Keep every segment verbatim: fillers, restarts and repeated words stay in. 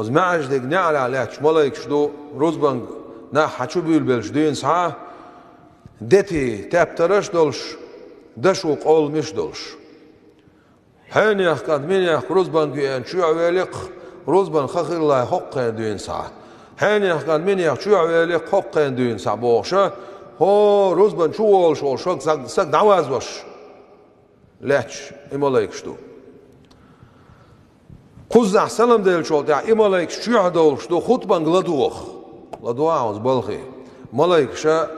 Оцу маьӀаждиг неӀарехь лаьтташ малайкаш ду, рузбанга нах хьан чу буьйлабелча дуьйна схьа, дети тептарш а долуш, дашо къовламаш а долуш. Хьенех кӀант минех рузбанга веана чоьхьа великх, рузбан ха хилла хӀокху хенахь дуьйна схьа. Хьенех кӀант минех чоьхьа великх хӀокху хенахь дуьйна схьа бохуша, хӀо рузбан чу волуш волу шога саг, саг дӀавазош лаьтташ и малайкаш ду. Кхузахь салам деллачул тӀаьхьа и малайкаш чоьхьа довлуш ду хутбанга ладогӀа. ЛадогӀа хьо оцу балхе. Малайкаша,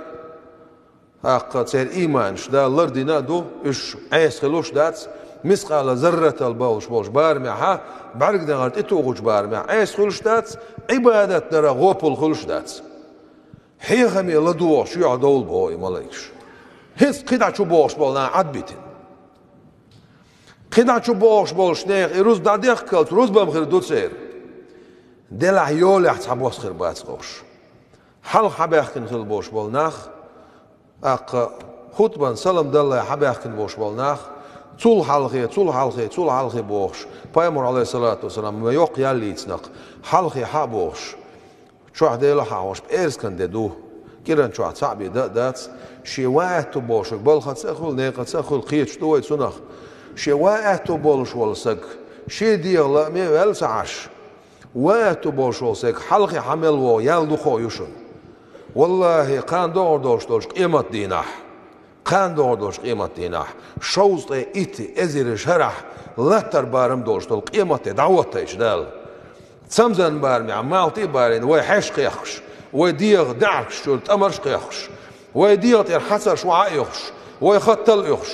тӀаккха церан ийманаш Дала лардина а ду, уьш Ӏеса хуьлуш а дац, мискъала зарратал бовлуш болчу барамехьа, бӀаьрг дегӀара тӀетухучу барамехь Ӏеса хуьлуш а дац, Ӏибадат дарах гӀопал хуьлуш а дац. Хьехаме ладогӀа чоьхьа довла боху и малайкаш. ХӀинца кхидӀа чу бохуш болу нах Ӏад битина. КхидӀа чу бохуш болуш нехан и рузба дӀадехкалц рузбам хир ду церан. Делахь йолехь цхьа бос хир бац бохуш. Хьалха хьабаьхкина хила болуш болу нах, тӀаккха хутбан салам даллай хьабаьхкина болуш болу нах, цул хьалхе, цул хьалхе, цул хьалхе бохуш, пайхамар, Ӏалайхиссалату вассалам, ма йоккха ял йийцинарг, хьалхе хьа а бохуш. Чохь Делахь а хьош пӀераскан де ду. КӀиран чохь цхьаъ бен дан а дац. Шен ван аьтту болуш, балхаца а хуьлу, некъаца а хуьлу, кхеташ ду вай цунах. Шен ван аьтту болуш волу саг, шен дегӀан лааме а ваьлла ца Ӏаш, ван аьтту болуш волу саг хьалхе хьан мел вогӀу ял дукха ю шуна. Валлахьи, кхана догӀур долуш долчу къемат дийнахь, кхана догӀур долчу къемат дийнахь, шовзткъе итт эзар шарахь латтар барам долуш долу къемат де дӀахӀоттайчу Дала. Цамзан барамехь, малхтий а барийна, вай хьеш кхехкуш, вай дегӀан даьӀахкаш чуьра тӀамарш кхехкуш, вай дегӀан тӀера хьацарш ваха а юхуш, вай хаттал а юхуш.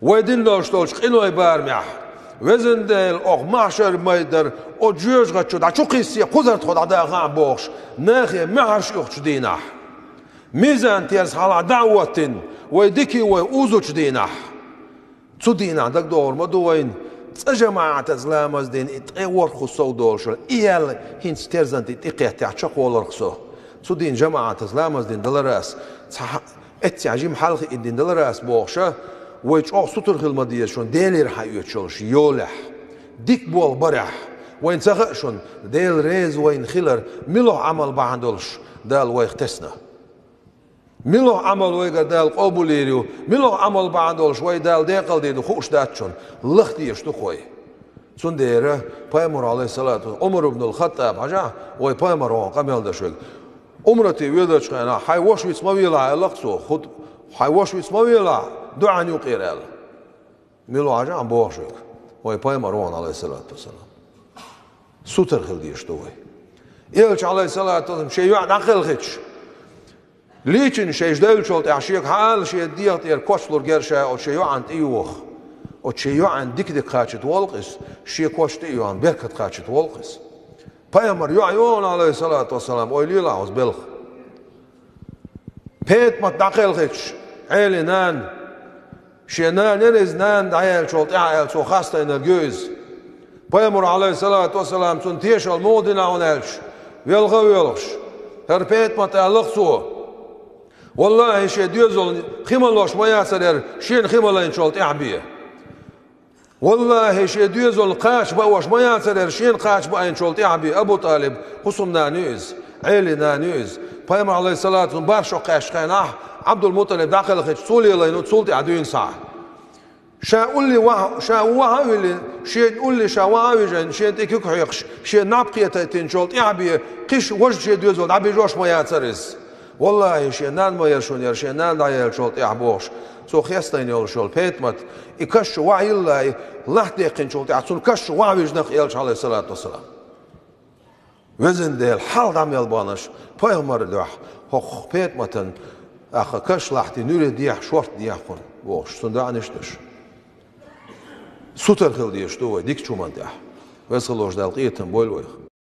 Вай дина долуш долчу къиной барамехь, везан Дела, окху махьшар майдар, оцу жоьжахати чу дӀа чу кхиссе кхузара тхо дӀадаха а бохуш, нахе маьхьарш а юхучу дийнахь. Мизан терза хьалха дӀа а хӀоттийна, вай дикий вай узучу дийнахь. Цу дийнахь дагадогӀур ма ду вайна, цкъа жамаӀатаца ламаз дина и ткъе ворхӀ хӀу сов долуш вара, и ял хӀинца терзан тӀе тӀекхеттехь чекхволурх со. Цу дийнахь жамаӀатаца ламаз дина даларас, цхьа эццехь жима хьалха и дина даларас бохуша, вай чӀогӀа сутара хила ма деза шуна Делера хьаоьцуш йолу йолехь, дика болх барехь, вайна ца хаьа шуна, Дела реза вайна хилар, муьлха Ӏамал бахьана долуш Дала вайх тесна. Муьлха Ӏамал вайгара Дала къобалйийр ю, муьлха Ӏамал бахьана долуш вай Дала декъалдийр ду хууш дац шуна, лаха дезаш ду-кх вай. Цундела пайхамар, Ӏалайхиссалату, Ӏумар ибн ал-Хаттаб, хьажахь, вай пайхамар вахана къамел даш вайга. Ӏумрате воьдучу хенахь, хьайн ваша виц ма велахь, аьлла-кх цо, хут-, хьайн ваша виц ма велахь, дуьхьал юкъера аьлла. Мила ву хьажахь бохуш вайга вай пайхамар вахана, Ӏалайхиссалату вассалам. Сутара хила дезаш ду вай. Элча, Ӏалайхиссалату вассалам, шен йоӀ дӀакхелхича, лийчина шайша девллачул тӀаьхьа шега хьаала шен дегӀа тӀера коч лур герша оцу шен йоӀана тӀе йоха. Оцу шен йоӀана дика-дика кхачийта волу-кх иза, шен коч тӀе а йоьхна, беркат кхачийта волу-кх иза. Пайхамар йоӀ йохана, Ӏалайхиссалату вассалам, ойла елахь оцу белхан. ПетӀамат дӀакхелхича, Ӏелин нана, шен нана яра иза, нана дӀаяьллачул тӀаьхьа аьлла, цо хастайнарг ю иза. Пайхамар, Ӏалайхиссалату вассалам, цунна тешалла муха дина хьуна аьлча, велха а воьлхуш, хӀара ПетӀамат аьлла-кх цо: «Валлахьи, шен доьзална хи малош ма яцара хӀара, шена хи малайначул тӀаьхьа бен». Валлахьи, шен доьзална кхача баош ма яцара хӀара, шена кхача баийначул тӀаьхьа бен. Абу ТӀалиб хӀусамнана ю иза, Ӏелин нана ю иза. Пайхамар, Ӏалайхиссалату вассалам, бархӀ шо кхаьччу хенахь, Ӏабдул-МутӀалиб дӀакхелхича, цо лелийна цул тӀаьхьа дуьйна схьа. Ша улле ваха, ша ваха а виллина, шен улле ша ваха а вижина, шен тӀе куьг хьоькхуш, шен наб кхетийтинчул тӀаьхьа бен, кхин важа шен доьзал дӀабижош ма яцара иза. Валлахьи, шен нана ма яра шуна хӀара, шен нана дӀаяьллачул тӀаьхьа бохуш, цо хестайна йолуш йолу ПетӀамат, и каш чу ваха йиллай, лахьт даьккхинчул тӀаьхьа цунна каш чу ваха вижина-кх элча, Ӏалайхиссалату вассалам. Везан Дела, хьалха дӀа мел баханарш, пайхамарна дуьхьа, хӀокху ПетӀаматан, аха, каш лахьти нуьре дехьа, шорта дехьа кхунна, бохуш, цунна доӀанаш а деш. Сутара хила дезаш ду вай дикачу хӀуманна тӀехь. Веза хиллачу Дала къинхетам бойла вайх.